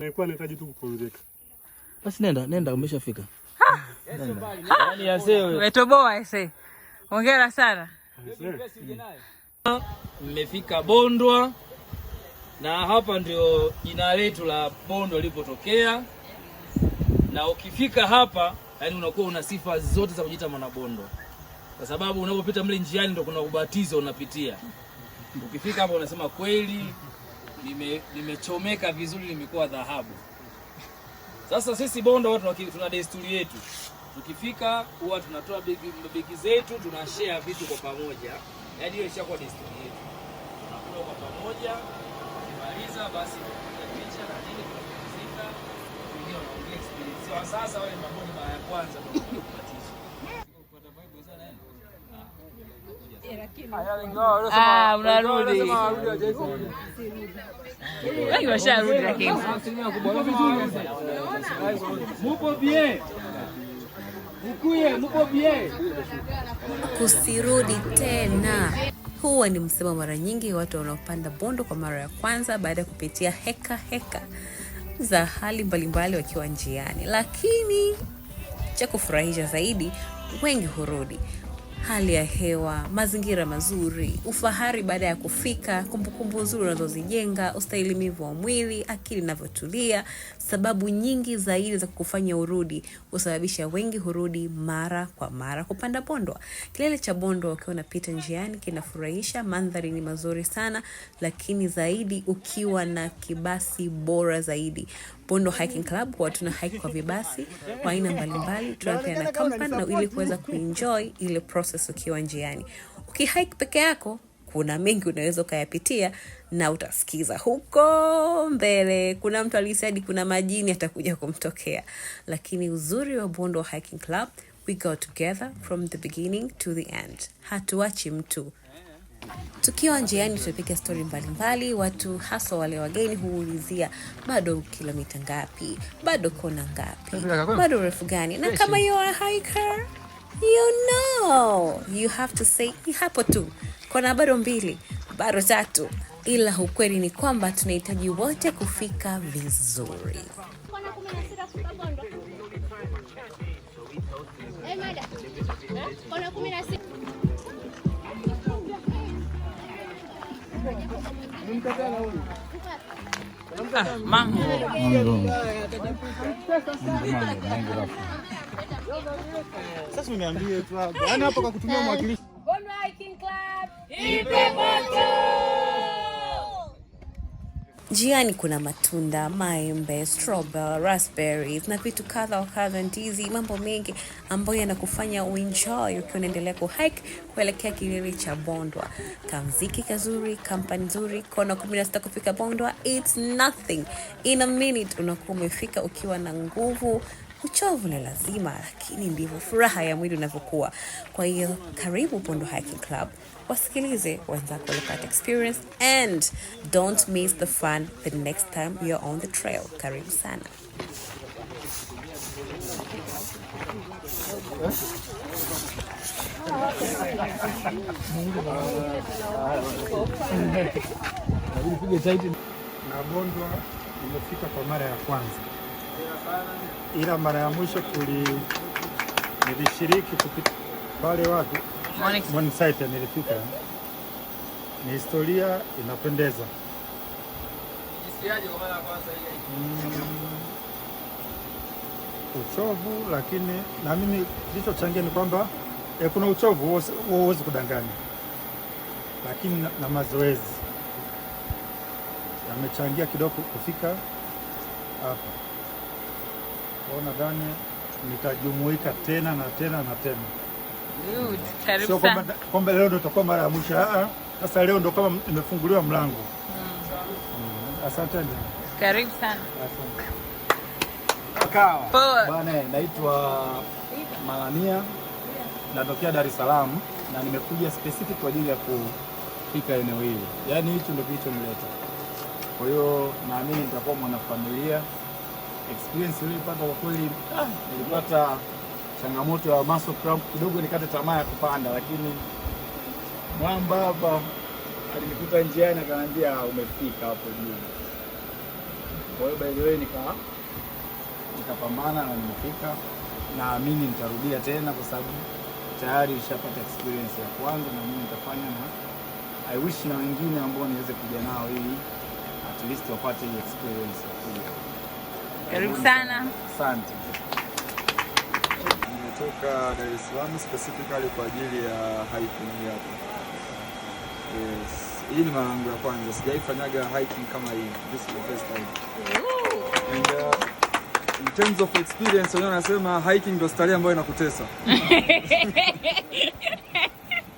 Nilikuwa nahitaji tu kupumzika. Basi nenda, nenda, umeshafika. Umetoboa ese. Hongera sana. Mmefika Bondwa na hapa ndio jina letu la Bondwa lilipotokea, na ukifika hapa yani unakuwa una sifa zote za kujiita mwanabondwa, kwa sababu unapopita mle njiani ndo kuna ubatizo unapitia. Ukifika hapa unasema kweli nimechomeka vizuri, nimekuwa dhahabu. Sasa sisi Bondwa watu tuna desturi yetu, tukifika huwa tunatoa begi zetu, tuna share vitu kwa pamoja, yaani hiyo ishakuwa desturi yetu, tunakula kwa pamoja. Tukimaliza basi tunapiga picha na nini, tunapumzika, wengine wanaongea experience. Wa sasa wale ambao ni mara ya kwanza kubatizwa. Ah, unarudi. Wengi washarudi lakini. Mupo bien. Mukuye, mupo bien. Kusirudi tena. Huwa ni msemo mara nyingi watu wanaopanda Bondo kwa mara ya kwanza baada ya kupitia heka heka za hali mbalimbali wakiwa njiani, lakini cha kufurahisha zaidi, wengi hurudi. Hali ya hewa, mazingira mazuri, ufahari baada ya kufika, kumbukumbu nzuri unazozijenga, ustahimilivu wa mwili, akili inavyotulia, sababu nyingi zaidi za kukufanya urudi husababisha wengi hurudi mara kwa mara kupanda Bondwa. Kilele cha Bondwa ukiwa unapita njiani kinafurahisha, mandhari ni mazuri sana, lakini zaidi ukiwa na kibasi bora zaidi. Bondwa Hiking Club huwa tuna hike kwa vibasi kwa aina mbalimbali, tunapeana company na ili kuweza kuenjoy ile process ukiwa njiani. Ukihike peke yako kuna mengi unaweza ukayapitia na utasikiza huko mbele. Kuna mtu alihisi hadi kuna majini atakuja kumtokea, lakini uzuri wa Bondwa Hiking Club, we go together from the beginning to the end, hatuachi mtu. Tukiwa njiani tunapiga stori mbalimbali, watu haswa wale wageni huulizia bado kilomita ngapi, bado kona ngapi, bado urefu gani, na kama you are a hiker you know you have to say ni hapo tu, kona bado mbili, bado tatu, ila ukweli ni kwamba tunahitaji wote kufika vizuri. Kona 16 kufika Bondwa. Eh, mada. Kona 16. Ah, mango. Mango. Mango, mango. Sasa uniambie tu hapo. Yaani hapo kwa kutumia mwakilishi. Bondwa Hiking Club. Ipe moto. Njiani kuna matunda, maembe, strawberry, raspberries na vitu kadha wa kadha, ndizi, mambo mengi ambayo yanakufanya uenjoy ukiwa unaendelea kuhike kuelekea kilele cha Bondwa. Kamziki kazuri, kampani nzuri, kona 16 kufika Bondwa, it's nothing. In a minute unakuwa umefika ukiwa na nguvu. Uchovu ni lazima, lakini ndivyo furaha ya mwili unavyokuwa. Kwa hiyo karibu Bondwa Hiking Club, wasikilize wenzako waliopata experience and don't miss the fun the next time you're on the trail. Karibu sana. Na Bondwa nimefika kwa mara ya kwanza, ila mara ya mwisho nilishiriki kupita pale wapi, Morning Site nilifika. Ni historia inapendeza. Jisikiaje kwa mara ya kwanza hii? Uchovu, lakini na mimi kilichochangia ni kwamba kuna uchovu huo huwezi kudanganya, lakini na mazoezi yamechangia kidogo kufika hapa. Kwa hiyo nadhani nitajumuika tena na tena na tena. Good. Karibu Sio sana. kwamba leo ndo itakuwa mara ya mwisho. Ah, sasa leo ndo kama imefunguliwa mlango. Asanteni. Karibu sana. Asante. Kawa. Poa. Bwana, naitwa Malania, natokea Dar es Salaam na nimekuja specific kwa ajili ya kufika eneo hili, yaani hicho ndio kilichonileta. Kwa hiyo naamini nitakuwa mwanafamilia. Experience niliyoipata kwa kweli, nilipata changamoto ya muscle cramp kidogo, nikate tamaa ya kupanda, lakini mwamba hapa alinikuta njiani akaniambia umefika hapo juu. Kwa hiyo by the way nikapambana na nimefika. Naamini nitarudia tena kwa sababu tayari nishapata experience ya kwanza na mimi nitafanya, na I wish na wengine ambao niweze kuja nao ili at least wapate hii experience ya kuja. Karibu sana. Asante. Nimetoka Dar es Salaam specifically kwa ajili ya hiking hii hapa. Yes. Hii ni mara yangu ya kwanza. Sijaifanyaga hiking kama hii. This is the first time. And in terms of experience, wenyewe wanasema hiking ndo starehe ambayo inakutesa.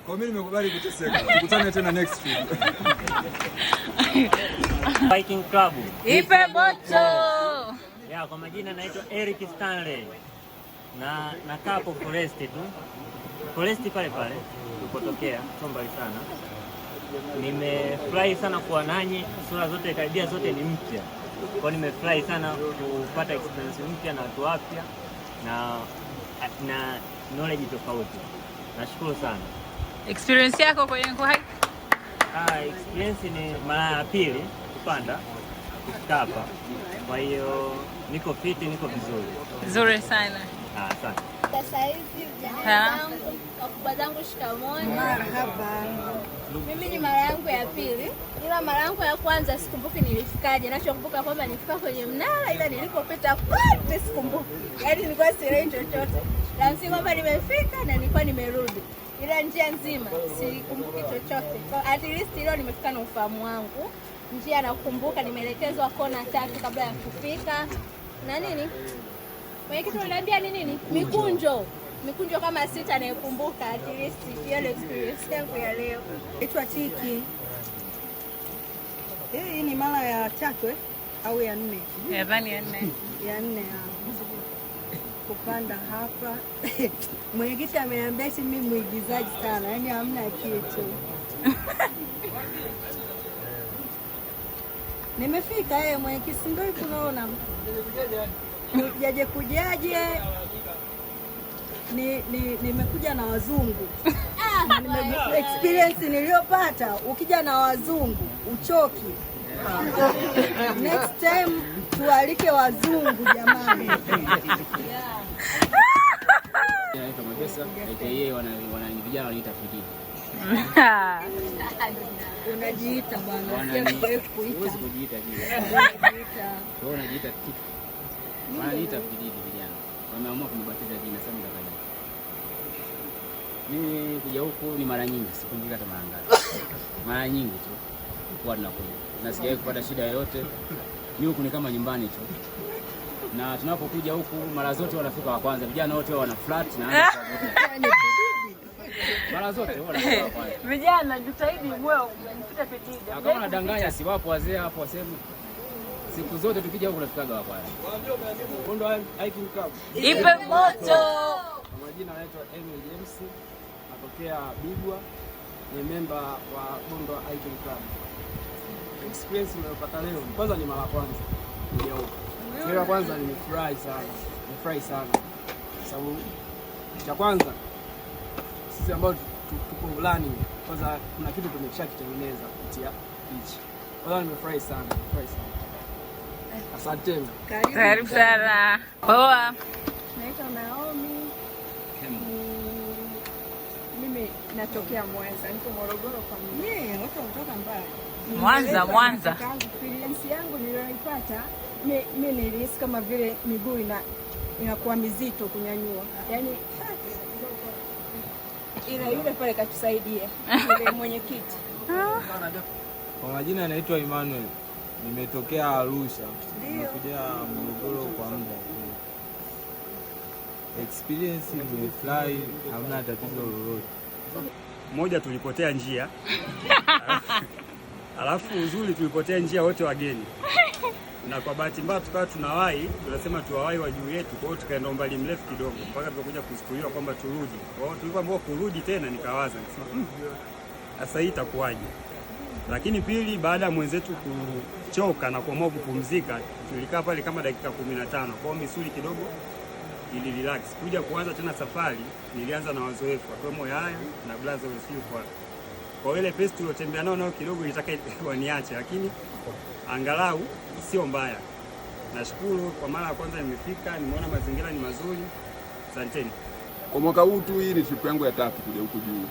Kwa mimi nimekubali kuteseka. Tukutane tena next trip. Hiking Club. Ipe moto. Ya, kwa majina naitwa Eric Stanley na nakaa hapo Forest tu, Forest pale pale tulipotokea, sio mbali sana. Nimefurahi sana kuwa nanyi, sura zote karibia zote ni mpya, kwa hiyo nimefurahi sana kupata experience mpya na watu wapya na knowledge tofauti. Nashukuru sana. Experience yako kwenye hike? Ah, experience ni mara ya pili kupanda kufika hapa, kwa hiyo niko fiti, niko vizuri. Nzuri sana. Ah, asante. Sasa hivi vijana zangu, wakubwa zangu, shikamoni. Marhaba. Mimi ni mara yangu ya pili, ila mara yangu ya kwanza sikumbuki nilifikaje. Nachokumbuka kwamba nilifika kwenye mnara, ila nilikopita kote sikumbuki, yaani nilikuwa sielewi chochote. La msingi kwamba nimefika na nilikuwa nimerudi, ila njia nzima sikumbuki chochote. Kwa at least leo nimefika na ufahamu wangu, njia nakumbuka, nimeelekezwa kona tatu kabla ya kufika na nini. Mwenyekiti uliniambia ni nini? Mikunjo, mikunjo kama sita naikumbuka. At least hiyo ndio experience yangu ya leo. Naitwa Tiki. Hii ni mara ya tatu au ya nne? Nadhani ya nne. Ya nne ya kupanda hapa. Mwenyekiti ameniambia eti mimi mwigizaji sana, yaani hamna kitu. Nimefika mwenyekiti, si ndio hivi unaona? Kujaje kujaje? Ni nimekuja na wazungu. Experience niliyopata, ukija na wazungu uchoki. Next time tualike wazungu jamani. Naitwa Mapesa aka wana vijana wanaita Fididi. Unajiita bwana, sio kuita. Huwezi kujiita jina. Unajiita. Wewe unajiita Tiki. Wananiita Fididi vijana. Wameamua kunibatiza jina sasa mimi. Mimi kuja huku ni mara nyingi, sikumbuki hata mara ngapi. Mara nyingi tu huwa tunakuja na sijawahi kupata shida yoyote. Mimi huku ni kama nyumbani tu, na tunapokuja huku mara zote wanafika wa kwanza, vijana wote wana flat na mara zote wanafika wa kwanza. Vijana jitahidi mwe mpite Fididi. Na kama nadanganya, si wapo wazee hapo waseme, siku zote tukija huku tunafikaga wa kwanza. Bondo Hiking Club. Ipe moto. Kwa majina naitwa Emil James, natokea Bigwa, ni memba wa Bondo Hiking Club. Experience niliyopata leo, kwanza ni mara kwanza kuja huku. Mara kwanza nimefurahi sana, nimefurahi sana kwa sababu cha kwanza sisi ambao tuko learning, kwanza kuna kitu tumeshakitengeneza kupitia hichi. Kwanza nimefurahi sana, nimefurahi sana. Asanteni. Karibu sana. Poa. Naitwa Naomi. Mimi natokea Mwanza, niko Morogoro kwa muda. Yeah, watu wanatoka mbali. Mwanza, Mwanza. Experience yangu niliyoipata, mi nilihisi kama vile miguu inakuwa mizito kunyanyua. Yaani ila yule pale katusaidia, yule mwenyekiti. Kwa majina naitwa Emmanuel, nimetokea Arusha, nimekuja Morogoro kwa muda. Experience nimefurahi, hamna tatizo lolote. Moja, tulipotea njia alafu uzuri tulipotea njia wote wageni, na kwa bahati mbaya tukawa tunawahi, tunasema tuwawahi wa juu yetu, kwa hiyo tukaenda umbali mrefu kidogo mpaka tukakuja kustuliwa kwamba turudi. Kwa hiyo tulipoambiwa kurudi tena, nikawaza nikasema, sasa hii itakuwaje? Lakini pili, baada ya mwenzetu kuchoka na kuamua kupumzika, tulikaa pale kama dakika 15, kwa hiyo misuli kidogo ili relax. Kuja kuanza tena safari, nilianza na wazoefu wakiwemo Yaya na Blaza kwa kwa ile pace tuliotembea nao kidogo nilitaka waniache, lakini angalau sio mbaya. Nashukuru kwa mara ya kwanza nimefika, nimeona mazingira ni mazuri. Asanteni. Kwa mwaka huu tu, hii ni trip yangu ya tatu kuja huku juu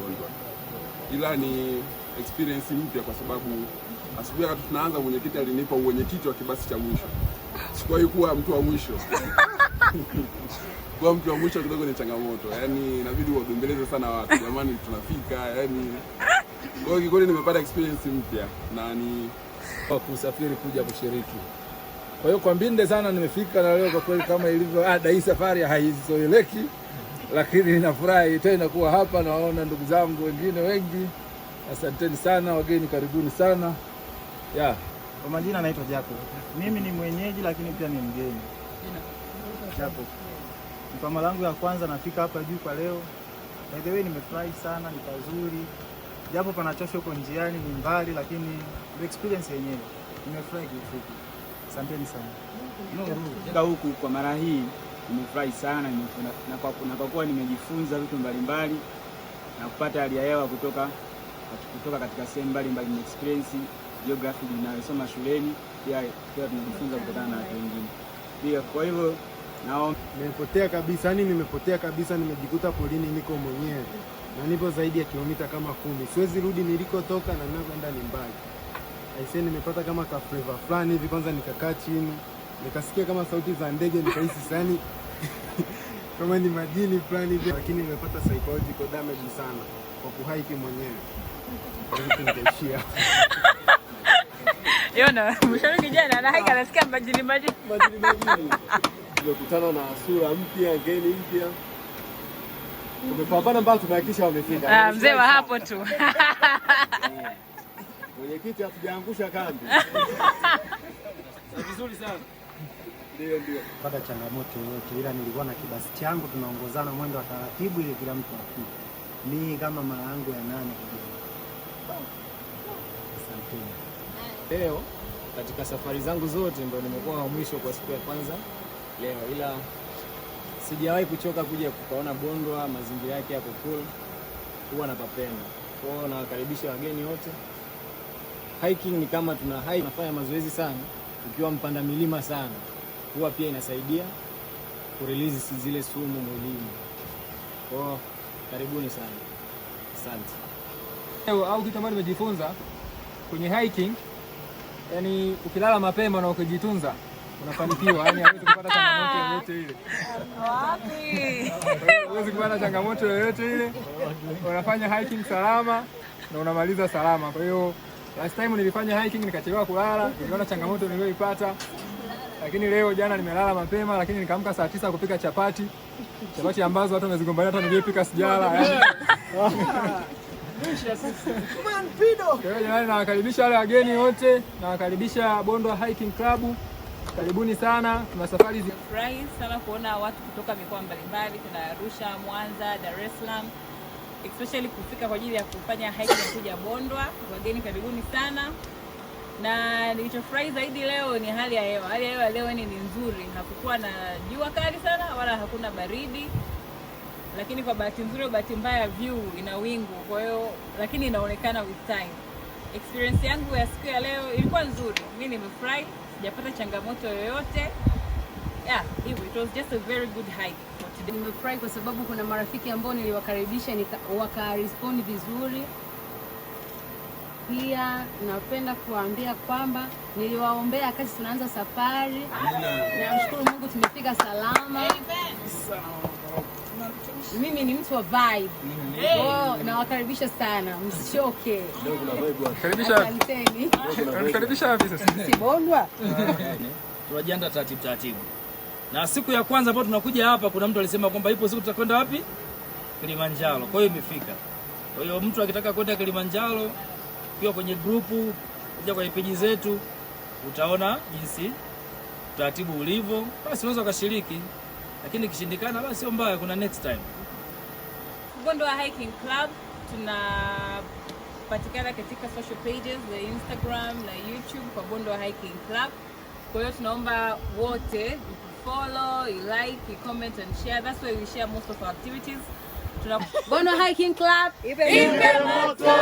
Bondwa, ila ni experience mpya kwa sababu asubuhi wakati tunaanza, mwenyekiti alinipa uwenyekiti wa kibasi cha mwisho. Sikuwahi kuwa mtu wa mwisho. Kuwa mtu wa mwisho kidogo ni changamoto, yaani inabidi uwabembeleze sana watu, jamani, tunafika. Yani kwa hiyo kikweli nimepata experience mpya na ni kwa kusafiri kuja kushiriki. Kwa hiyo kwa mbinde sana nimefika, na leo kwa kweli kama ilivyo ada, hii safari haizoeleki, lakini nafurahi tena kuwa hapa, nawaona ndugu zangu wengine wengi. Asanteni sana wageni, karibuni sana yeah. Kwa majina naitwa Jacob. Mimi ni mwenyeji lakini pia ni mgeni. Jacob. Ni kwa mara yangu ya kwanza nafika hapa juu kwa leo. By the way, nimefurahi sana, ni pazuri. Japo panachosha huko njiani, ni mbali, lakini the experience yenyewe nimefurahi kiufupi. Asanteni sana. Kufika huku kwa mara hii nimefurahi sana na kwa kuwa nimejifunza vitu mbalimbali na kupata hali ya hewa kutoka katika sehemu mbalimbali, ni experience geography ninayosoma shuleni, pia tunajifunza kutokana na watu wengine pia. Kwa hivyo naomba Nimepotea kabisa, yani nimepotea kabisa, nimejikuta porini, niko mwenyewe na nipo zaidi ya kilomita kama 10. Siwezi rudi nilikotoka na ninakwenda ni mbali. Aisee, nimepata kama ka flavor fulani hivi. Kwanza nikakaa chini nikasikia kama sauti za ndege, nikahisi sani kama ni majini fulani hivi, lakini nimepata psychological damage sana kwa kuhike mwenyewe. Kwa hiyo nikaishia Yona, mshauri kijana na hike anasikia majini majini. Majini majini. Tumekutana na sura mpya, ngeni mpya. Tumepambana mpaka tumehakikisha wamefika. Ah, mzee wa hapo tu. Mwenyekiti, hatujaangusha kambi. Vizuri sana. Ndio, ndio. Pata changamoto yoyote, ila nilikuwa na kibasi changu, tunaongozana mwendo wa taratibu ili kila mtu afike. Mi kama mara yangu ya nane kuja. Asanteni. Leo katika safari zangu zote ndo nimekuwa wa mwisho kwa siku ya kwanza leo, ila sijawahi kuchoka kuja kukaona Bondwa, mazingira yake yako cool, huwa napapenda. Kwa hiyo nawakaribisha wageni wote. Hiking ni kama tuna hike, tunafanya mazoezi sana. Ukiwa mpanda milima sana, huwa pia inasaidia kurelease zile sumu mwilini. Kwa hiyo karibuni sana, asante. Au kitu ambacho nimejifunza kwenye hiking, yani ukilala mapema na ukijitunza unafanikiwa, yani hauwezi kupata changamoto yoyote ile. Wapi? Huwezi kupata changamoto yoyote ile, unafanya hiking salama na unamaliza salama. Kwa hiyo last time nilifanya hiking nikachelewa kulala, niliona changamoto niliyoipata, lakini leo jana nimelala mapema, lakini nikaamka saa 9 kupika chapati, chapati ambazo watu wamezigombania, hata niliyopika sijala yani. Kwa hiyo jamani, nawakaribisha wale wageni wote, nawakaribisha Bondwa Hiking Club. Karibuni sana, tuna safari Furahi sana kuona watu kutoka mikoa mbalimbali, kuna Arusha, Mwanza, Dar es Salaam, especially kufika kwa ajili ya kufanya hiking ya kuja Bondwa. Wageni karibuni sana, na nilichofurahi zaidi leo ni hali ya hewa. Hali ya hewa leo ni nzuri, hakukuwa na jua kali sana wala hakuna baridi, lakini kwa bahati nzuri au bahati mbaya view ina wingu, kwa hiyo lakini inaonekana with time. Experience yangu ya siku ya leo ilikuwa nzuri, mi nimefurahi, sijapata changamoto yoyote. Yeah, hivyo, it was just a very good hike for today. Nimefurahi kwa sababu kuna marafiki ambao niliwakaribisha wakarespond vizuri. Pia napenda kuwaambia kwamba niliwaombea wakati tunaanza safari. Namshukuru Mungu tumefika salama. Mimi ni mtu wa vibe. Kwa hiyo nawakaribisha sana, msichoke. Karibisha. Asanteni. Karibisha wapi sasa? Si Bondwa. Tunajiandaa taratibu taratibu. Na siku ya kwanza ambayo tunakuja hapa, kuna mtu alisema kwamba ipo siku tutakwenda wapi? Kilimanjaro. Kwa hiyo imefika. Kwa hiyo mtu akitaka kwenda Kilimanjaro, ukiwa kwenye grupu, kuja kwenye peji zetu, utaona jinsi utaratibu ulivyo, basi unaweza ukashiriki, lakini ikishindikana, basi sio mbaya, kuna next time. Bondwa Hiking Club tunapatikana katika social pages za Instagram na YouTube kwa Bondwa Hiking Club. Kwa hiyo tunaomba wote follow, you like, you comment and share. That's where we share most of our activities. Bondwa Hiking Club Ipe moto!